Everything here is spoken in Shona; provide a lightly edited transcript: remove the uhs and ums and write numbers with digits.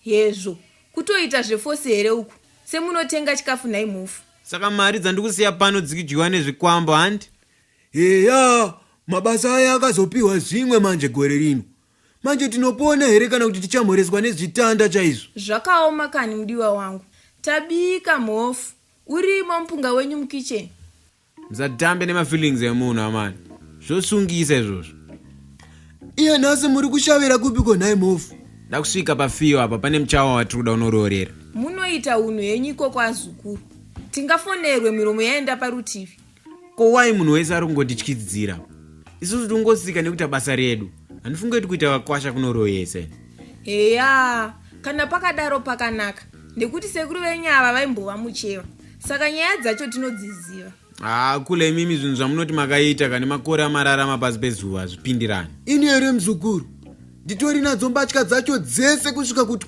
Hezvo, kutoita zvefosi here uku? Semunotenga chikafu nhai Mhofu? Saka mari dzandikusiya pano dzikudyiwa nezvikwambo hanti? Heya, mabasa aya akazopiwa zvimwe manje gore rino. Manje tinopona here kana kuti tichamhoreswa nezvitanda chaizvo? Zvakaoma kani mudiwa wangu. Tabika Mhofu. Urimo mupunga wenyu mukitchen. Musatambe nemafeelings emunhu amani. Zvosungisa izvozvo. Iye nhasi muri kushavira kupiko nhai Mhofu? Ndakusvika pafiyo apa pane muchawa watiri kuda unoroorera. Munoita unhu henyu ikoko azukuru. Tingafonerwe miromo yaenda parutivi. Ko why munhu wese ari kungotityidzidzira? Isusu tingosika nekuita basa redu. Handifunge kuti kuita vakwasha kunoroyesa. Heya, kana pakadaro pakanaka nekuti sekuru venyu ava vaimbova mucheva saka nyaya dzacho tinodziziva. Haa kule imimi zvinhu zvamunoti makaita kane makore amararama pasi pezuva hazvipindirani. Ini here muzukuru? Nditori nadzo mbatya dzacho dzese kusvika kuti